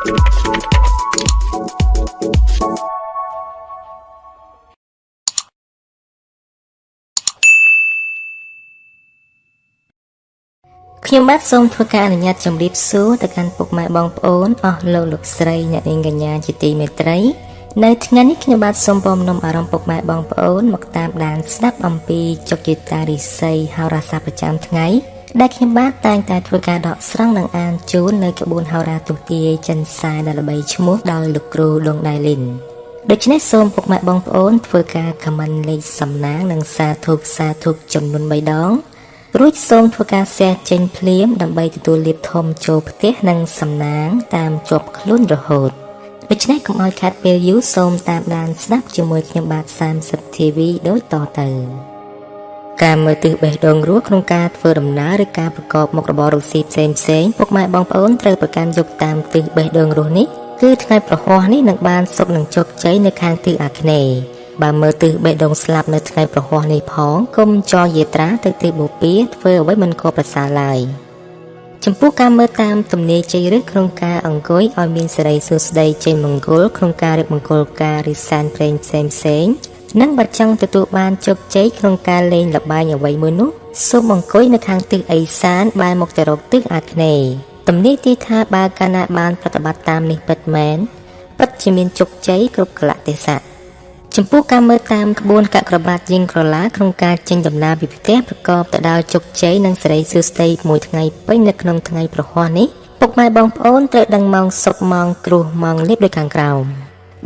ខ្ញុំបាទសូមធ្វើការអនុញ្ញាតជម្រាបសួរទៅកាន់ពុកម៉ែបងប្អូនអស់លោកលោកស្រីអ្នកនាងកញ្ញាជាទីមេត្រីនៅថ្ងៃនេះខ្ញុំបាទសូមពំនាំអារម្មណ៍ពុកម៉ែបងប្អូនមកតាមដានស្ដាប់អំពីចុកយតារិស័យហោរាសាស្ត្រប្រចាំថ្ងៃដែលខ្ញុំបាទតែងតែធ្វើការដកស្រង់និងអានជូននៅក្បួនហោរាទស្សទាយចិនសែដែលល្បីឈ្មោះដោយលោកគ្រូដងដៃលិនដូច្នេះសូមពុកម៉ែបងប្អូនធ្វើការខមមិនលេខសំណាងនិងសាធុសាធុចំនួន3ដងរួចសូមធ្វើការ share ចេញភ្លាមដើម្បីទទួលលាភធំចូលផ្ទះនិងសំណាងតាមជាប់ខ្លួនរហូតដូច្នេះកុំឲ្យខាត់ពេលយូរសូមតាមដានស្ដាប់ជាមួយខ្ញុំបាទ30 TV ដូចតទៅការមើលទិសបេះដូងរស់ក្នុងការធ្វើដំណើរឬការប្រកបមុខរបររកស៊ីផ្សេងផ្សេងពុកម៉ែបងប្អូនត្រូវប្រកាន់យកតាមទិសបេះដូងរស់នេះគឺថ្ងៃប្រហោះនេះនឹងបានសុខនិងជោគជ័យនៅខាងទិសអាគ្នេយ៍បើមើលទិសបេះដូងស្លាប់នៅថ្ងៃប្រហោះនេះផងគុំចយាត្រាទៅទិសបូព៌ាធ្វើអ្វីមិនគួរប្រសើរឡើយចំពោះការមើលតាមទំនាយជ័យឬក្នុងការអង្គុយឲ្យមានសិរីសួស្តីជ័យមង្គលក្នុងការរៀបមង្គលការឬសែនព្រេងផ្សេងផ្សេងនិងបើចង់ទទួលបានជោគជ័យក្នុងការលេងល្បែងអ្វីមួយនោះសូមអង្គុយនៅខាងទិសឦសានបែរមកទៅរកទិសអាគ្នេយ៍ទំនាយទីថាបើកាលណាបានប្រតិបត្តិតាមនេះពិតមែនពិតជាមានជោគជ័យគ្រប់កលៈទេសៈចំពោះការមើលតាមក្បួនកក្របាតយាងក្រឡាក្នុងការចេញដំណើរពីផ្ទះប្រកបទៅដោយជោគជ័យនិងសិរីសួស្តីមួយថ្ងៃពេញនៅក្នុងថ្ងៃប្រហោះនេះពុកម៉ែបងប្អូនត្រូវដឹងម៉ោងសុកម៉ោងគ្រោះម៉ោងលៀបដូចខាងក្រោម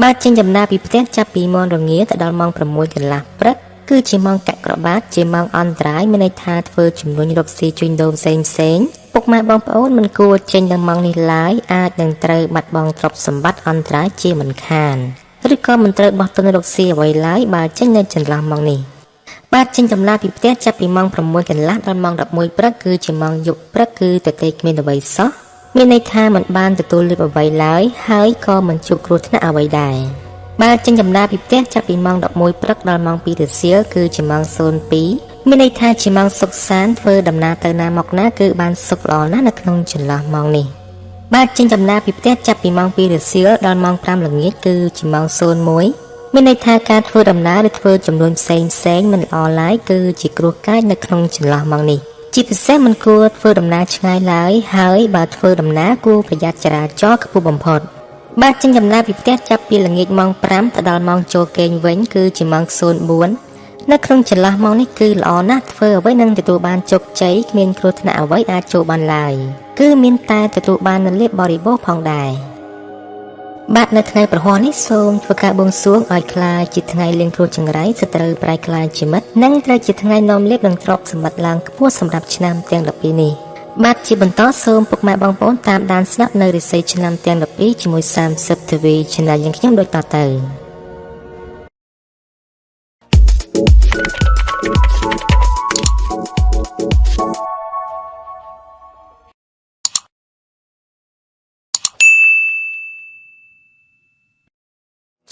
បាទចេញដំណើរពីផ្ទះចាប់ពីម៉ោងរងាទៅដល់ម៉ោង6កន្លះព្រឹកគឺជាម៉ោងកាក់ក្របាតជាម៉ោងអន្តរាយមានន័យថាធ្វើជំនួញរកស៊ីជួញដូរផ្សេងផ្សេងពុកម៉ែបងប្អូនមិនគួរចេញដល់ម៉ោងនេះឡើយអាចនឹងត្រូវបាត់បង់ទ្រព្យសម្បត្តិអន្តរាយជាមិនខានឬក៏មិនត្រូវបោះទុនរកស៊ីអ្វីឡើយបើចេញនៅចន្លោះម៉ោងនេះបាទចេញដំណើរពីផ្ទះចាប់ពីម៉ោង6កន្លះដល់ម៉ោង11ព្រឹកគឺជាម៉ោងយប់ព្រឹកគឺទទេគ្មានអ្វីសោះមានន័យថាមិនបានទទួលលាភអ្វីឡើយហើយក៏មិនជួបគ្រោះថ្នាក់អ្វីដែរបាទចេញដំណើរពីផ្ទះចាប់ពីម៉ោង11ព្រឹកដល់ម៉ោង2រសៀលគឺជាម៉ោង02មានន័យថាជាម៉ោងសុខសាន្តធ្វើដំណើរទៅណាមកណាគឺបានសុខល្អណាស់នៅក្នុងចន្លោះម៉ោងនេះបាទចេញដំណើរពីផ្ទះចាប់ពីម៉ោង2រសៀលដល់ម៉ោង5ល្ងាចគឺជាម៉ោង01មានន័យថាការធ្វើដំណើរឬធ្វើចំនួនផ្សេងផ្សេងមិនល្អឡើយគឺជាគ្រោះកាចនៅក្នុងចន្លោះម៉ោងនេះជាពិសេសមិនគួរធ្វើដំណើរឆ្ងាយឡើយហើយបើធ្វើដំណើរគួរប្រយ័ត្នចរាចរណ៍ខ្ពស់បំផុតបាទចេញដំណើរពីផ្ទះចាប់ពីល្ងាចម៉ោង5ទៅដល់ម៉ោងចូលគេងវិញគឺជាម៉ោង04នៅក្នុងចន្លោះម៉ោងនេះគឺល្អណាស់ធ្វើអ្វីនឹងទទួលបានជោគជ័យគ្មានគ្រោះថ្នាក់អ្វីអាចចូលបានឡើយគឺមានតែទទួលបាននូវលាភបរិបូរណ៍ផងដែរបាទនៅថ្ងៃប្រហោះនេះសូមធ្វើការបួងសួងឲ្យក្លាយជាថ្ងៃលាងគ្រោះចង្រៃសត្រូវប្រែក្លាយជាមិត្តនិងត្រូវជាថ្ងៃនាំលាភនិងទ្រព្យសម្បត្តិឡើងខ្ពស់សម្រាប់ឆ្នាំទាំង12នេះបាទជាបន្តសូមពុកម៉ែបងប្អូនតាមដានស្ដាប់នៅរិស័យឆ្នាំទាំង12ជាមួយ30 TV Channel យើងខ្ញុំដូចតទៅ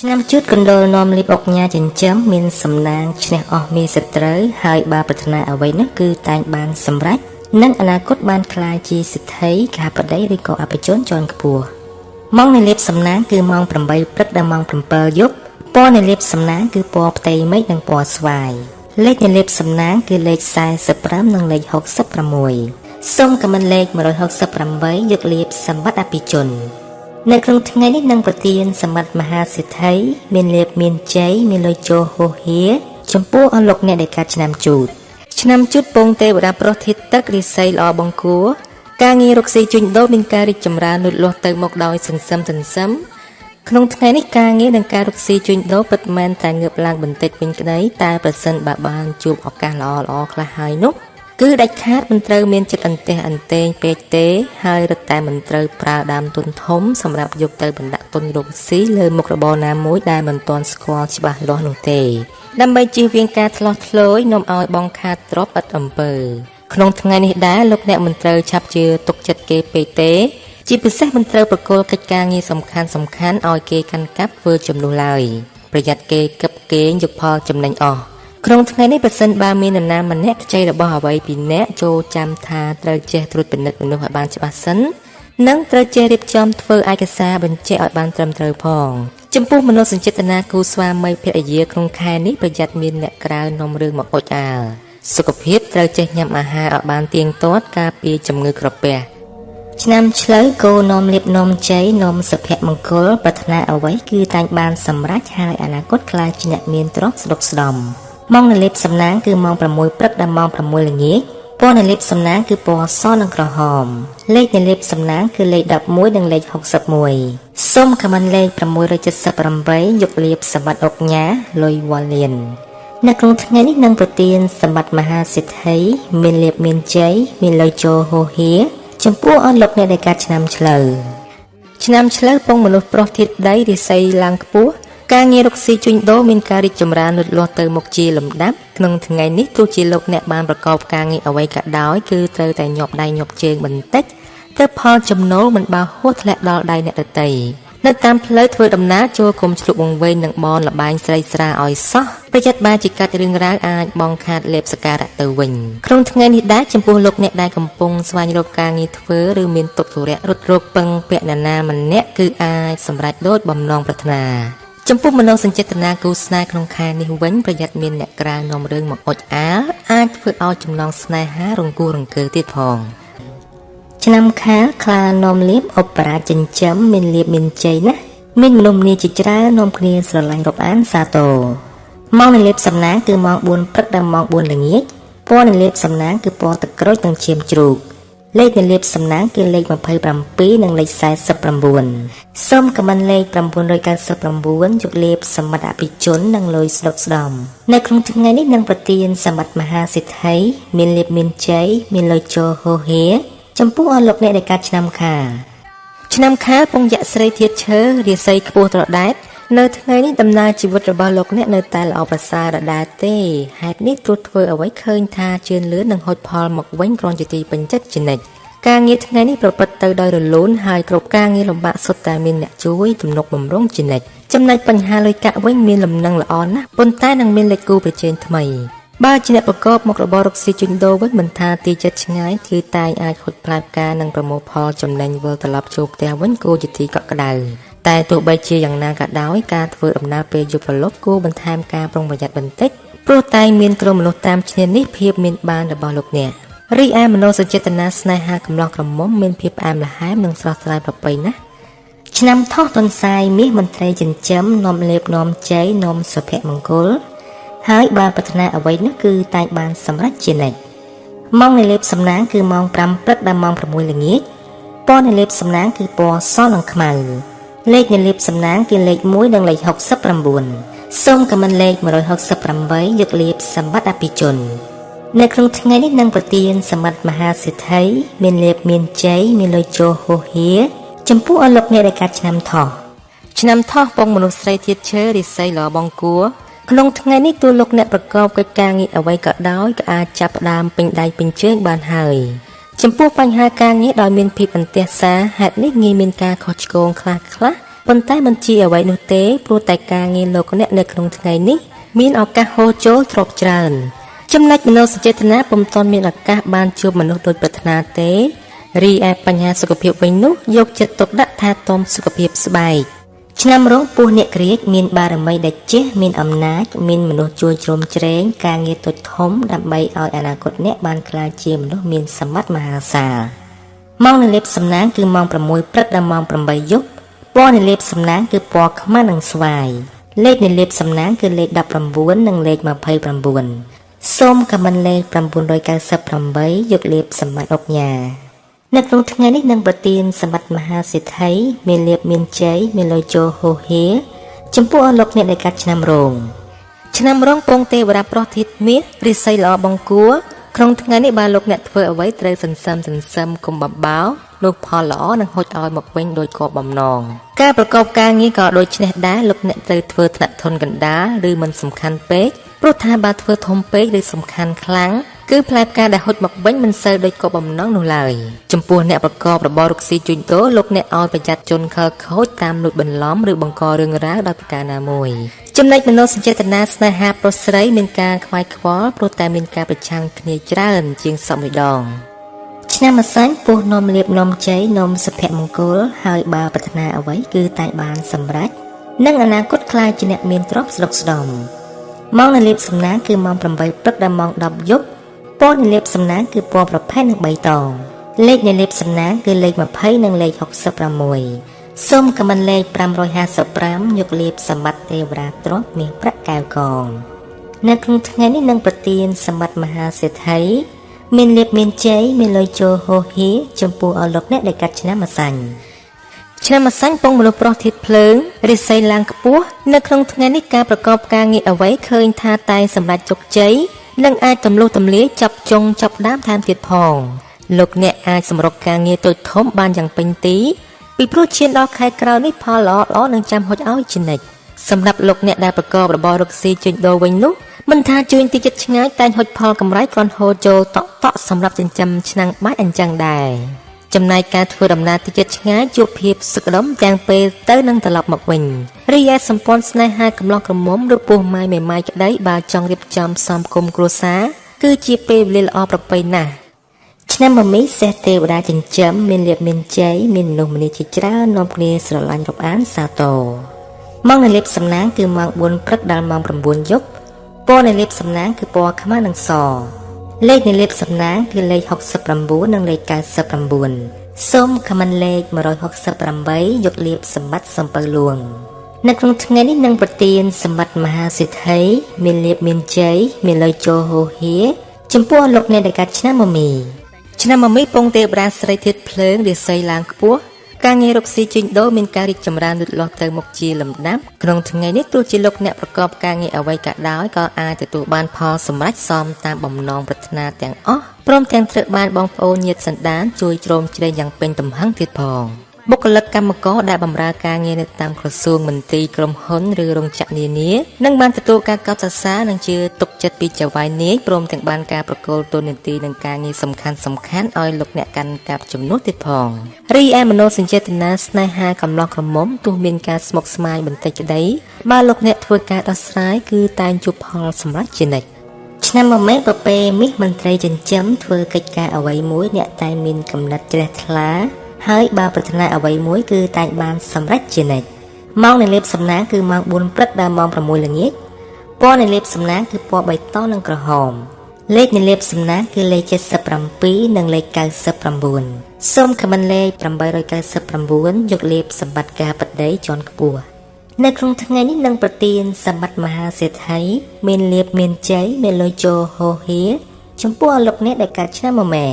ឆ្នាំជូតកណ្ដុរនាំលាភអុកញ៉ាចិញ្ចឹមមានសំណាងឈ្នះអស់មីសត្រូវហើយបើប្រាថ្នាអ្វីនោះគឺតែងបានសម្រេចនិងអនាគតបានក្លាយជាសេដ្ឋីកហបតីឬក៏អភិជនជាន់ខ្ពស់ម៉ោងនៃលាភសំណាងគឺម៉ោង8ព្រឹកដល់ម៉ោង7យប់ពណ៌នៃលាភសំណាងគឺពណ៌ផ្ទៃមេឃនិងពណ៌ស្វាយលេខនៃលាភសំណាងគឺលេខ45និងលេខ66សូមខមមិនលេខ168យកលាភសម្បត្តិអភិជននៅក្នុងថ្ងៃនេះនឹងប្រទានសម្បត្តិមហាសេដ្ឋីមានលាភមានជ័យមានលុយចូលហូរហៀចំពោះអស់លោកអ្នកដែលកើតឆ្នាំជូតឆ្នាំជូតពងទេវតាប្រុសធាតុទឹករិស័យល្អបង្គួរការងាររកស៊ីជួញដូរមានការរីកចម្រើនលូតលាស់ទៅមុខដោយសន្សឹមសន្សឹមក្នុងថ្ងៃនេះការងារនិងការរកស៊ីជួញដូរពិតមែនតែងើបឡើងបន្តិចវិញក្តីតែប្រសិនបើបានជួបឱកាសល្អៗខ្លះហើយនោះគឺដាច់ខាតមិនត្រូវមានចិត្តអន្ទះអន្ទែងពេកទេហើយរឹតតែមិនត្រូវប្រើដើមទុនធំសម្រាប់យកទៅបណ្ដាក់ទុនរកស៊ីលើមុខរបរណាមួយដែលមិនទាន់ស្គាល់ច្បាស់លាស់នោះទេដើម្បីជៀសវាងការឆ្លោះឆ្លើយនាំឲ្យបងខាតទ្រព្យឥតអំពើក្នុងថ្ងៃនេះដែរលោកអ្នកមិនត្រូវឆាប់ជឿទុកចិត្តគេពេកទេជាពិសេសមិនត្រូវប្រគល់កិច្ចការងារសំខាន់សំខាន់ឲ្យគេកាន់កាប់ធ្វើជំនួសឡើយប្រយ័ត្នគេកឹបកេងយកផលចំណេញអស់ក្នុងថ្ងៃនេះប្រសិនបើមាននរណាម្នាក់ខ្ចីរបស់អ្វីពីអ្នកចូលចាំថាត្រូវចេះត្រួតពិនិត្យមនុស្សឲ្យបានច្បាស់សិន និងត្រូវចេះរៀបចំធ្វើឯកសារបញ្ជាក់ឲ្យបានត្រឹមត្រូវផងចំពោះមនោសញ្ចេតនាគូស្វាមីភរិយាក្នុងខែនេះប្រយ័ត្នមានអ្នកក្រៅនាំរឿងមកអុចអាលសុខភាពត្រូវចេះញ៉ាំអាហារឲ្យបានទៀងទាត់ការពារជំងឺក្រពះឆ្នាំឆ្លូវគោនាំលៀបនាំជ័យនាំសុភមង្គលប្រាថ្នាអ្វីគឺតែងបានសម្រេចហើយអនាគតក្លាយជាអ្នកមានទ្រព្យស្ដុកស្ដំម៉ោងនៃលេបសំណាងគឺម៉ោង6ព្រឹកដល់ម៉ោង6ល្ងាចពណ៌នៃលេបសំណាងគឺពណ៌សនិងក្រហមលេខនៃលេបសំណាងគឺលេខ11និងលេខ61សូមខមមិនលេខ678យកលៀបសម្បត្តិអុកញ៉ាលុយវ៉ាលៀននៅក្នុងថ្ងៃនេះនឹងប្រទានសម្បត្តិមហាសេដ្ឋីមានលៀបមានជ័យមានលុយចូលហូរហៀចំពោះអស់លោកអ្នកដែលកើតឆ្នាំឆ្លូវឆ្នាំឆ្លូវពងមនុស្សប្រុសធាតុដីរាសីឡើងខ្ពស់ការងាររកស៊ីជួញដូរមានការរីកចម្រើនលូតលាស់ទៅមុខជាលំដាប់ក្នុងថ្ងៃនេះទោះជាលោកអ្នកបានប្រកបការងារអ្វីក៏ដោយគឺត្រូវតែញាប់ដៃញាប់ជើងបន្តិចទើបផលចំណូលមិនបើហួសធ្លាក់ដល់ដៃអ្នកដទៃនៅតាមផ្លូវធ្វើដំណើរចូលគុំឆ្លុះវង្វេងនឹងបនលបែងស្រីស្រាឲ្យសោះប្រយ័ត្នបើជាកាត់រឿងរ៉ាវអាចបងខាតលេបសការៈទៅវិញក្នុងថ្ងៃនេះដែរចំពោះលោកអ្នកដែលកំពុងស្វែងរកការងារធ្វើឬមានទុក្ខធុរៈរត់រកពឹងពាក់នរណាម្នាក់គឺអាចសម្រេចដូចបំណងប្រាថ្នាចំពោះមនោសញ្ចេតនាគូស្នេហ៍ក្នុងខែនេះវិញប្រយ័ត្នមានអ្នកក្រៅនាំរឿងមកអុចអាលអាចធ្វើឲ្យចំណងស្នេហារង្គោះរង្គើទៀតផងឆ្នាំខាលខ្លានាំលៀបឧបរាជចិញ្ចឹមមានលៀបមានជ័យណាស់មានមនុស្សម្នាជាច្រើននាំគ្នាស្រឡាញ់រាប់អានសាទរម៉ោងនៃលៀបសំណាងគឺម៉ោង4ព្រឹកដល់ម៉ោង4ល្ងាចពណ៌នៃលៀបសំណាងគឺពណ៌ទឹកក្រូចនិងឈាមជ្រូកលេខនៃលៀបសំណាងគឺលេខ27និងលេខ49សូមខមមិនលេខ999យកលៀបសម្បត្តិអភិជននិងលុយស្ដុកស្ដំនៅក្នុងថ្ងៃនេះនឹងប្រទានសម្បត្តិមហាសេដ្ឋីមានលៀបមានជ័យមានលុយចូលហូរហៀចំពោះអស់លោកអ្នកដែលកើតឆ្នាំខាលឆ្នាំខាលពងយៈស្រីធាតឈើរាសីខ្ពស់ត្រដែតនៅថ្ងៃនេះដំណើរជីវិតរបស់លោកអ្នកនៅតែល្អប្រសើរដដែលទេហេតុនេះព្រោះធ្វើអ្វីឃើញថាជឿនលឿននឹងហុចផលមកវិញគ្រាន់ជាទីពេញចិត្តជានិច្ចការងារថ្ងៃនេះប្រព្រឹត្តទៅដោយរលូនហើយគ្រប់ការងារលំបាកសុទ្ធតែមានអ្នកជួយទំនុកបំរុងជានិច្ចចំណែកបញ្ហាលុយកាក់វិញមានលំនឹងល្អណាស់ប៉ុន្តែនឹងមានលេខគូប្រជែងថ្មីបើជាអ្នកប្រកបមុខរបររកស៊ីជួញដូរវិញមិនថាទីចិត្តឆ្ងាយគឺតែងអាចហុចផ្លែផ្កានិងប្រមូលផលចំណេញវិលត្រឡប់ចូលផ្ទះវិញគួរជាទីកក់ក្ដៅតែទោះបីជាយ៉ាងណាក៏ដោយការធ្វើដំណើរពេលយប់ព្រលប់គួរបន្ថែមការប្រុងប្រយ័ត្នបន្តិចព្រោះតែងមានក្រុមមនុស្សតាមឈ្នានីសភាពមានបានរបស់លោកអ្នករីឯមនោសញ្ចេតនាស្នេហាកំឡោះក្រមុំមានភាពផ្អែមល្ហែមនិងស្រស់ស្រាយប្រពៃណាស់ឆ្នាំថោះទន្សាយមាសមន្ត្រីចិញ្ចឹមនាំលេបនាំជ័យនាំសុភមង្គលហើយបើប្រាថ្នាអ្វីនោះគឺតែងបានសម្រេចជានិច្ចម៉ោងនៃលេបសំណាងគឺម៉ោង5ព្រឹកដល់ម៉ោង6ល្ងាចពណ៌នៃលេបសំណាងគឺពណ៌សនិងខ្មៅលេខនៃលេបសំណាងគឺលេខ1និងលេខ69សូមខមមិនលេខ168យកលេបសម្បត្តិអភិជននៅក្នុងថ្ងៃនេះនឹងប្រទានសម្បត្តិមហាសេដ្ឋីមានលេបមានជ័យមានលុយចូលហូរហៀចំពោះអស់លោកអ្នកដែលកើតឆ្នាំថោះឆ្នាំថោះពងមនុស្សស្រីធាតឈើរិស័យល្អបង្គួរក្នុងថ្ងៃនេះទោះលោកអ្នកប្រកបកិច្ចការងារអ្វីក៏ដោយក៏អាចចាប់ផ្ដើមពេញដៃពេញជើងបានហើយចំពោះបញ្ហាការងារដោយមានភាពអន្ទះសារហេតុនេះងាយមានការខុសឆ្គងខ្លះខ្លះប៉ុន្តែមិនជាអ្វីនោះទេព្រោះតែការងារលោកអ្នកនៅក្នុងថ្ងៃនេះមានឱកាសហូរចូលទ្រព្យច្រើនចំណែកមនោសញ្ចេតនាពុំទាន់មានឱកាសបានជួបមនុស្សដូចប្រាថ្នាទេរីឯបញ្ហាសុខភាពវិញនោះយកចិត្តទុកដាក់ថែទាំសុខភាពស្បែកឆ្នាំរោងពោះអ្នកក្រៀកមានបារមីដែលចេះមានអំណាចមានមនុស្សជួយជ្រោមជ្រែងការងារតូចធំដើម្បីឲ្យអនាគតអ្នកបានក្លាយជាមនុស្សមានសម្បត្តិមហាសាលម៉ោងនៃលេបសំណាងគឺម៉ោង6ព្រឹកដល់ម៉ោង8យប់ពណ៌នៃលេបសំណាងគឺពណ៌ខ្មៅនិងស្វាយលេខនៃលេបសំណាងគឺលេខ19និងលេខ29សូមខមមិនលេខ998យកលេបសម្បត្តិអុកញ៉ានៅក្នុងថ្ងៃនេះនឹងប្រទានសម្បត្តិមហាសេដ្ឋីមានលៀបមានជ័យមានលុយចូលហូរហៀចំពោះអស់លោកអ្នកដែលកាត់ឆ្នាំរោងឆ្នាំរោងពងទេវតាប្រុសធាតុមាសរិស័យល្អបង្គួរក្នុងថ្ងៃនេះបើលោកអ្នកធ្វើអ្វីត្រូវសន្សឹមសន្សឹមគុំបបោលោកផលល្អនឹងហុចឲ្យមកវិញដោយគោបំណងការប្រកបការងារក៏ដូចនេះដែរលោកអ្នកត្រូវធ្វើថ្នាក់ធនកណ្ដាលឬមិនសំខាន់ពេកព្រោះថាបើធ្វើធំពេកឬសំខាន់ខ្លាំងគឺផ្លែផ្កាដែលហុចមកវិញមិនសូវដូចគោបំណងនោះឡើយចំពោះអ្នកប្រកបរបររកស៊ីជួញដូរលោកអ្នកឲ្យប្រយ័ត្នជនខិលខូចតាមលួចបន្លំឬបង្ករឿងរ៉ាវដោយប្រការណាមួយចំណែកមនោសញ្ចេតនាស្នេហាប្រុសស្រីមានការខ្វាយខ្វល់ព្រោះតែមានការប្រឆាំងគ្នាច្រើនជាងសពមួយដង ឆ្នាំម្សាញ់ពោះនាំលៀបនាំជ័យនាំសុភមង្គលហើយបើប្រាថ្នាអ្វីគឺតែបានសម្រេចនិងអនាគតក្លាយជាអ្នកមានទ្រព្យស្ដុកស្ដំម៉ោងនៃលៀបសំណាងគឺម៉ោង8ព្រឹកដល់ម៉ោង10យប់ពណ៌នៃលៀបសំណាងគឺពណ៌ប្រផេះនិងបៃតងលេខនៃលៀបសំណាងគឺលេខ20និងលេខ66សូមខមមិនលេខ555យកលៀបសម្បត្តិទេវរាទ្រព្យមាសប្រាក់កែវកងនៅក្នុងថ្ងៃនេះនឹងប្រទានសម្បត្តិមហាសេដ្ឋីមានលៀបមានជ័យមានលុយចូលហូរហៀចំពោះអស់លោកអ្នកដែលកាត់ឆ្នាំម្សាញ់ឆ្នាំម្សាញ់ពងមនុស្សប្រុសធាតុភ្លើងរិស័យឡើងខ្ពស់នៅក្នុងថ្ងៃនេះការប្រកបការងារអ្វីឃើញថាតែសម្រាប់ជោគជ័យនិងអាចទម្លុះទម្លាយចាប់ចុងចាប់ដើមថែមទៀតផងលោកអ្នកអាចសម្រុកការងារតូចធំបានយ៉ាងពេញទីពីព្រោះឈានដល់ខែក្រោយនេះផលល្អៗនឹងចាំហុចឲ្យជានិច្ចសម្រាប់លោកអ្នកដែលប្រកបរបររកស៊ីជួញដូរវិញនោះមិនថាជួញទីចិត្តឆ្ងាយតែងហុចផលកម្រៃគ្រាន់ហូរចូលតក់តក់សម្រាប់ចិញ្ចឹមឆ្នាំងបាយអញ្ចឹងដែរចំណែកការធ្វើដំណើរទីចិត្តឆ្ងាយជួបភាពសុខដុមទាំងពេលទៅនឹងត្រឡប់មកវិញរីឯសម្ព័ន្ធស្នេហាកំឡោះក្រមុំឬពោះម៉ាយមេម៉ាយក្តីបើចង់រៀបចំសំគុំគ្រួសារគឺជាពេលវេលាល្អប្រពៃណាស់ឆ្នាំមមីសេះទេវតាចិញ្ចឹមមានលៀបមានជ័យមានមនុស្សម្នាជាច្រើននាំគ្នាស្រឡាញ់រាប់អានសាទរម៉ោងនៃលៀបសំណាងគឺម៉ោង4ព្រឹកដល់ម៉ោង9យប់ពណ៌នៃលៀបសំណាងគឺពណ៌ខ្មៅនិងសលេខនៃលៀបសំណាងគឺលេខ69និងលេខ99សូមខមមិនលេខ168យកលៀបសម្បត្តិសំពៅលួងនៅក្នុងថ្ងៃនេះនឹងប្រទានសម្បត្តិមហាសេដ្ឋីមានលៀបមានជ័យមានលុយចូលហូរហៀចំពោះលោកអ្នកដែលកាត់ឆ្នាំមមីឆ្នាំមមីពងទេវតាស្រីធាតុភ្លើងរាសីឡើងខ្ពស់ការងាររកស៊ីជួញដូរមានការរីកចម្រើនលូតលាស់ទៅមុខជាលំដាប់ក្នុងថ្ងៃនេះទោះជាលោកអ្នកប្រកបការងារអ្វីក៏ដោយក៏អាចទទួលបានផលសម្រេចសមតាមបំណងប្រាថ្នាទាំងអស់ព្រមទាំងត្រូវបានបងប្អូនញាតិសន្តានជួយជ្រោមជ្រែងយ៉ាងពេញទំហឹងទៀតផងបុគ្គលិកកម្មករដែលបម្រើការងារនៅតាមក្រសួងមន្ទីរក្រុមហ៊ុនឬរោងចក្រនានានឹងបានទទួលការកោតសរសើរនិងជឿទុកចិត្តពីចៅហ្វាយនាយព្រមទាំងបានការប្រគល់តួនាទីនិងការងារសំខាន់ៗឲ្យលោកអ្នកកាន់កាប់ជំនួសទៀតផងរីឯមនោសញ្ចេតនាស្នេហាកំឡោះក្រមុំទោះមានការស្មុគស្មាញបន្តិចក្តីបើលោកអ្នកធ្វើការដោះស្រាយគឺតែងជួបផលសម្រេចជានិច្ចឆ្នាំមមេពពេមាសមន្ត្រីចិញ្ចឹមធ្វើកិច្ចការអ្វីមួយអ្នកតែមានកំណត់ជ្រះថ្លាហើយបើប្រាថ្នាអ្វីមួយគឺតែងបានសម្រេចជានិច្ចម៉ោងនៃលៀបសំណាងគឺម៉ោង4ព្រឹកដល់ម៉ោង6ល្ងាចពណ៌នៃលៀបសំណាងគឺពណ៌បៃតងនិងក្រហមលេខនៃលៀបសំណាងគឺលេខ77និងលេខ99សូមខមមិនលេខ899យកលៀបសម្បត្តិការបដីជាន់ខ្ពស់នៅក្នុងថ្ងៃនេះនឹងប្រទានសម្បត្តិមហាសេដ្ឋីមានលៀបមានជ័យមានលុយចូលហូរហៀចំពោះលោកអ្នកដែលកើតឆ្នាំមមេ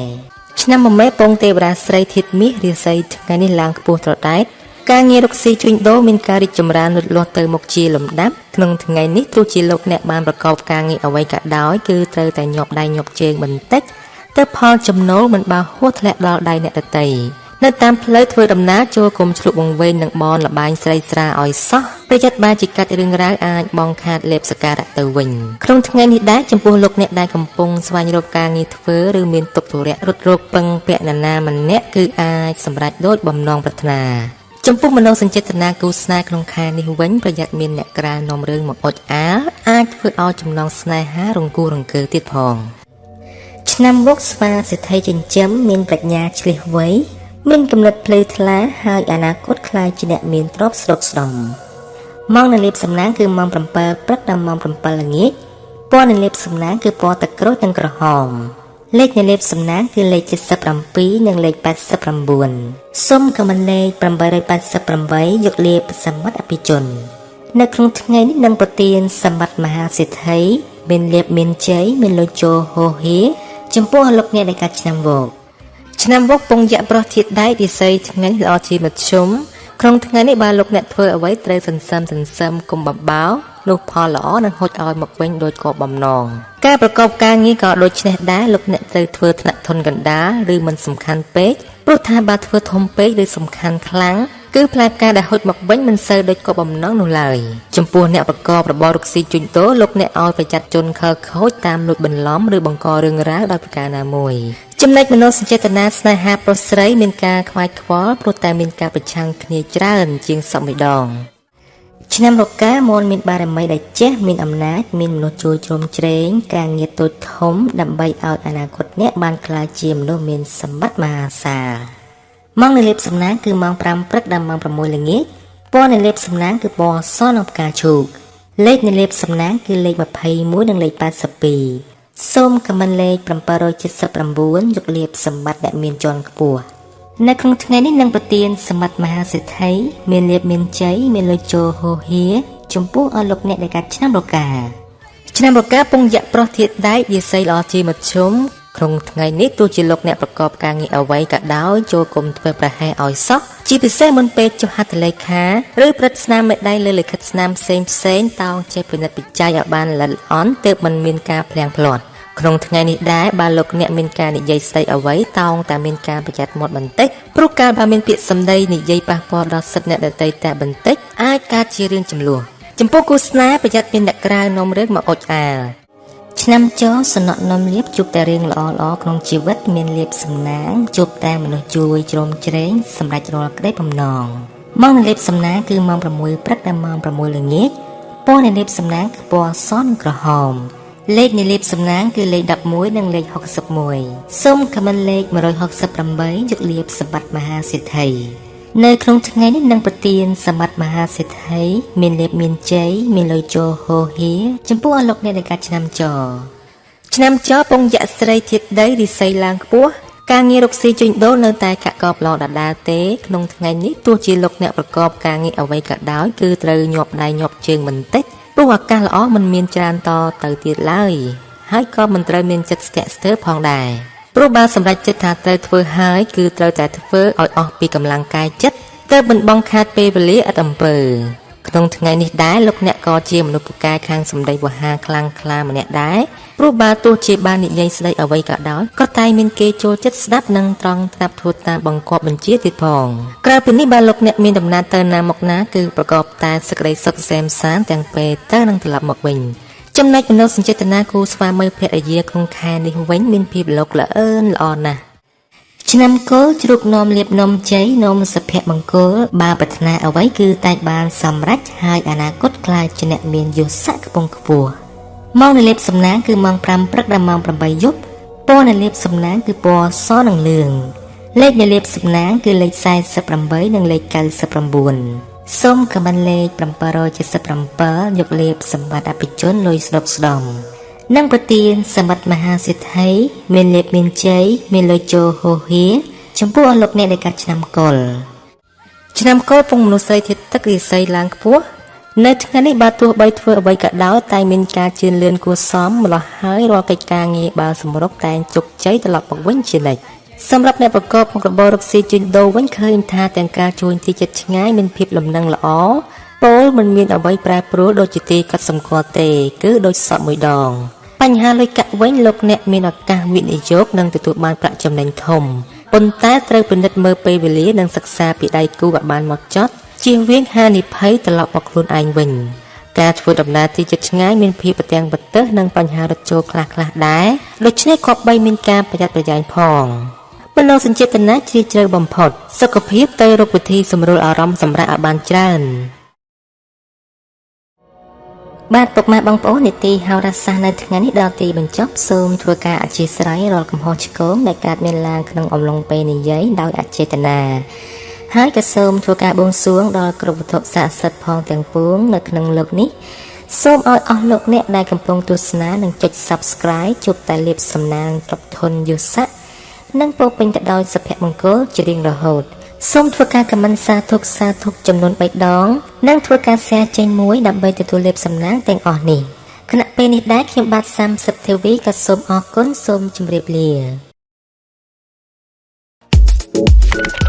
ឆ្នាំមមេពងទេវតាស្រីធាតុមាសរាសីថ្ងៃនេះឡើងខ្ពស់ត្រដែតការងាររកស៊ីជួញដូរមានការរីកចម្រើនលូតលាស់ទៅមុខជាលំដាប់ក្នុងថ្ងៃនេះទោះជាលោកអ្នកបានប្រកបការងារអ្វីក៏ដោយគឺត្រូវតែញាប់ដៃញាប់ជើងបន្តិចទៅផលចំណូលមិនបើហួសធ្លាក់ដល់ដៃអ្នកដទៃនៅតាមផ្លូវធ្វើដំណើរចូលគុំឆ្លុះបង្វែងនឹងបនលបែងស្រីស្រាឲ្យសោះប្រយ័ត្នបើជាកាត់រឿងរ៉ាវអាចបងខាតលេបសការៈទៅវិញក្នុងថ្ងៃនេះដែរចំពោះលោកអ្នកដែលកំពុងស្វែងរកការងារធ្វើឬមានទុក្ខធុរៈរត់រកពឹងពាក់នរណាម្នាក់គឺអាចសម្រេចដូចបំណងប្រាថ្នាចំពោះមនោសញ្ចេតនាគូស្នេហ៍ក្នុងខែនេះវិញប្រយ័ត្នមានអ្នកក្រៅនាំរឿងមកអុចអាលអាចធ្វើឲ្យចំណងស្នេហារង្គោះរង្គើទៀតផងឆ្នាំវកស្វាសេដ្ឋីចិញ្ចឹមមានប្រាជ្ញាឆ្លៀសវៃមានកំណត់ភ្លឺថ្លាហើយអនាគតក្លាយជាអ្នកមានទ្រព្យស្ដុកស្ដំម៉ោងនៃលៀបសំណាងគឺម៉ោង7ព្រឹកដល់ម៉ោង7ល្ងាចពណ៌នៃលៀបសំណាងគឺពណ៌ទឹកក្រូចនិងក្រហមលេខនៃលៀបសំណាងគឺលេខ77និងលេខ89សូមខមមិនលេខ888យកលៀបសម្បត្តិអភិជននៅក្នុងថ្ងៃនេះនឹងប្រទានសម្បត្តិមហាសេដ្ឋីមានលៀបមានជ័យមានលុយចូលហូរហៀចំពោះលោកអ្នកដែលកាត់ឆ្នាំវកឆ្នាំវកពងយៈប្រុសធាតុដែករិស័យថ្ងៃនេះល្អជាមធ្យមក្នុងថ្ងៃនេះបើលោកអ្នកធ្វើអ្វីត្រូវសន្សំគុំបបោនោះផលល្អនឹងហុចឲ្យមកវិញដោយក៏បំណងការប្រកបការងារក៏ដូចនេះដែរលោកអ្នកត្រូវធ្វើថ្នាក់ធនកណ្ដាលឬមិនសំខាន់ពេកព្រោះថាបើធ្វើធំពេកឬសំខាន់ខ្លាំងគឺផ្លែផ្កាដែលហុចមកវិញមិនសូវដូចក៏បំណងនោះឡើយចំពោះអ្នកប្រកបរបររកស៊ីជួញដូរលោកអ្នកឲ្យប្រយ័ត្នជនខិលខូចតាមលួចបន្លំឬបង្ករឿងរ៉ាវដោយប្រការណាមួយចំណែកមនោសញ្ចេតនាស្នេហាប្រុសស្រីមានការខ្វាយខ្វល់ព្រោះតែមានការប្រឆាំងគ្នាច្រើនជាងសពមួយដង ឆ្នាំរកាមនមានបារមីដែលចេះមានអំណាចមានមនុស្សជួយជ្រោមជ្រែងការងារតូចធំដើម្បីឲ្យអនាគតអ្នកបានក្លាយជាមនុស្សមានសម្បត្តិមហាសាលម៉ោងនៃលាភសំណាងគឺម៉ោង5ព្រឹកដល់ម៉ោង6ល្ងាចពណ៌នៃលាភសំណាងគឺពណ៌សនិងផ្កាឈូកលេខនៃលាភសំណាងគឺលេខ21និងលេខ82សូមខមមិនលេខ779យកលាភសម្បត្តិអ្នកមានជាន់ខ្ពស់នៅក្នុងថ្ងៃនេះនឹងប្រទានសម្បត្តិមហាសេដ្ឋីមានលាភមានជ័យមានលុយចូលហូរហៀចំពោះអស់លោកអ្នកដែលកាត់ឆ្នាំរកាឆ្នាំរកាពងយៈប្រុសធាតដែកយាសីល្អជាមធ្យមក្នុងថ្ងៃនេះទោះជាលោកអ្នកប្រកបការងារអ្វីក៏ដោយចូលគុំធ្វើប្រហែសឲ្យសោះជាពិសេសមុនពេលចុះហត្ថលេខាឬព្រឹត្តស្នាមមេដៃលើលិខិតស្នាមផ្សេងផ្សេងតោងចេះពិនិត្យពិច័យឲ្យបានល្អិតល្អន់ទើបមិនមានការភ្លាំងភ្លាត់ក្នុងថ្ងៃនេះដែរបើលោកអ្នកមានការនិយាយស្ដីអ្វីតោងតែមានការប្រយ័ត្នមាត់បន្តិចព្រោះកាលបើមានពាក្យសម្ដីនិយាយប៉ះពាល់ដល់សិទ្ធិអ្នកដទៃតែបន្តិចអាចកើតជារឿងចំនួនចំពោះគូស្នេហ៍ប្រយ័ត្នមានអ្នកក្រៅនាំរឿងមកអុចអាលឆ្នាំចសំណក់នំលៀបជួបតែរឿងល្អៗក្នុងជីវិតមានលៀបសំណាងជួបតែមនុស្សជួយជ្រោមជ្រែងសម្រេចរាល់ក្តីបំណងម៉ោងនៃលៀបសំណាងគឺម៉ោង6ព្រឹកដល់ម៉ោង6ល្ងាចពណ៌នៃលៀបសំណាងគឺពណ៌សនិងក្រហមលេខនៃលៀបសំណាងគឺលេខ11និងលេខ61សូមខមមិនលេខ168យកលៀបសម្បត្តិមហាសេដ្ឋីនៅក្នុងថ្ងៃនេះនឹងប្រទានសម្បត្តិមហាសេដ្ឋីមានលៀបមានជ័យមានលុយចូលហូរហៀចំពោះអស់លោកអ្នកដែលកាត់ឆ្នាំចឆ្នាំចពងយៈស្រីធាតដីរិស័យឡើងខ្ពស់ការងាររកស៊ីជួញដូរនៅតែកាក់កបល្អដដែលទេក្នុងថ្ងៃនេះទោះជាលោកអ្នកប្រកបការងារអ្វីក៏ដោយគឺត្រូវញាប់ដៃញាប់ជើងបន្តិចព្រោះឱកាសល្អមិនមានច្រើនតទៅទៀតឡើយហើយក៏មិនត្រូវមានចិត្តស្ទាក់ស្ទើរផងដែរព្រោះបើសម្រេចចិត្តថាត្រូវធ្វើហើយគឺត្រូវតែធ្វើឲ្យអស់ពីកម្លាំងកាយចិត្តទើបមិនបងខាតពេលវេលាឥតអំពើក្នុងថ្ងៃនេះដែរលោកអ្នកក៏ជាមនុស្សពូកែខាងសម្ដីវោហាខ្លាំងក្លាម្នាក់ដែរព្រោះបើទោះជាបាននិយាយស្ដីអ្វីក៏ដោយក៏តែមានគេចូលចិត្តស្ដាប់និងត្រង់ត្រាប់ធ្វើតាមបង្គាប់បញ្ជាទៀតផងក្រៅពីនេះបើលោកអ្នកមានដំណើរទៅណាមកណាគឺប្រកបតែសេចក្តីសុខក្សេមក្សាន្តទាំងពេលទៅនឹងត្រឡប់មកវិញចំណែកមនោសញ្ចេតនាគូស្វាមីភរិយាក្នុងខែនេះវិញមានភាពលោកល្អឿនល្អណាស់ឆ្នាំកុលជ្រូកនាំលៀបនំជ័យនំសុភមង្គលបើប្រាថ្នាអ្វីគឺតែបានសម្រេចហើយអនាគតក្លាយជាអ្នកមានយុស័ក្តិខ្ពង់ខ្ពស់ម៉ោងនៃលៀបសំណាងគឺម៉ោង5ព្រឹកដល់ម៉ោង8យប់ពណ៌នៃលៀបសំណាងគឺពណ៌សនិងលឿងលេខនៃលៀបសំណាងគឺលេខ48និងលេខ99សូមខមមិនលេខ777យកលៀបសម្បត្តិអភិជនលុយស្ដុកស្ដំនិងប្រទានសម្បត្តិមហាសេដ្ឋីមានលៀបមានជ័យមានលុយចូលហូរហៀចំពោះអស់លោកអ្នកដែលកាត់ឆ្នាំកុលឆ្នាំកុលពងមនុស្សស្រីធាតុទឹករិស័យឡើងខ្ពស់នៅថ្ងៃនេះបើទោះបីធ្វើអ្វីក៏ដោយតែមានការជឿនលឿនគួរសមម្លោះហើយរាល់កិច្ចការងារបើសម្រុកតែងជោគជ័យត្រឡប់មកវិញជានិច្ចសម្រាប់អ្នកប្រកបមុខរបររកស៊ីជួញដូរវិញឃើញថាទាំងការជួញទីចិត្តឆ្ងាយមានភាពលំនឹងល្អពោលមិនមានអ្វីប្រែប្រួលដូចជាទីកត់សម្គាល់ទេគឺដូចសក់មួយដងបញ្ហាលុយកាក់វិញលោកអ្នកមានឱកាសវិនិយោគនិងទទួលបានប្រាក់ចំណេញធំប៉ុន្តែត្រូវពិនិត្យមើលពេលវេលានិងសិក្សាពីដៃគូឲ្យបានមកចត់ជៀសវាងហានិភ័យត្រឡប់មកខ្លួនឯងវិញការធ្វើដំណើរទីជិតឆ្ងាយមានភាពប្រទាំងប្រទើសនិងបញ្ហារត់ចូលខ្លះៗដែរដូច្នេះគប្បីមានការប្រយ័ត្នប្រយែងផងមនោសញ្ចេតនាជ្រាលជ្រៅបំផុតសុខភាពទៅរកវិធីសម្រួលអារម្មណ៍សម្រាប់ឲ្យបានច្រើនបាទពុកម៉ែបងប្អូននីតិហោរាសាស្ត្រនៅថ្ងៃនេះដល់ទីបញ្ចប់សូមធ្វើការអធិស្ឋានរាល់កំហុសឆ្គងដែលកើតមានឡើងក្នុងអំឡុងពេលនិយាយដោយអចេតនាហើយក៏សូមធ្វើការបួងសួងដល់គ្រប់វត្ថុស័ក្តិសិទ្ធិផងទាំងពួងនៅក្នុងលោកនេះសូមឲ្យអស់លោកអ្នកដែលកំពុងទស្សនានិងចុច Subscribe ជួបតែលាភសំណាងទ្រព្យធនយុស័ក្តិនិងពោរពេញទៅដោយសុភមង្គលជារៀងរហូតសូមធ្វើការខមមិនសាធុសាធុចំនួន3ដងនិងធ្វើការ share ចេញមួយដើម្បីទទួលលាភសំណាងទាំងអស់នេះខណៈពេលនេះដែរខ្ញុំបាទ30 TV ក៏សូមអរគុណសូមជម្រាបលា។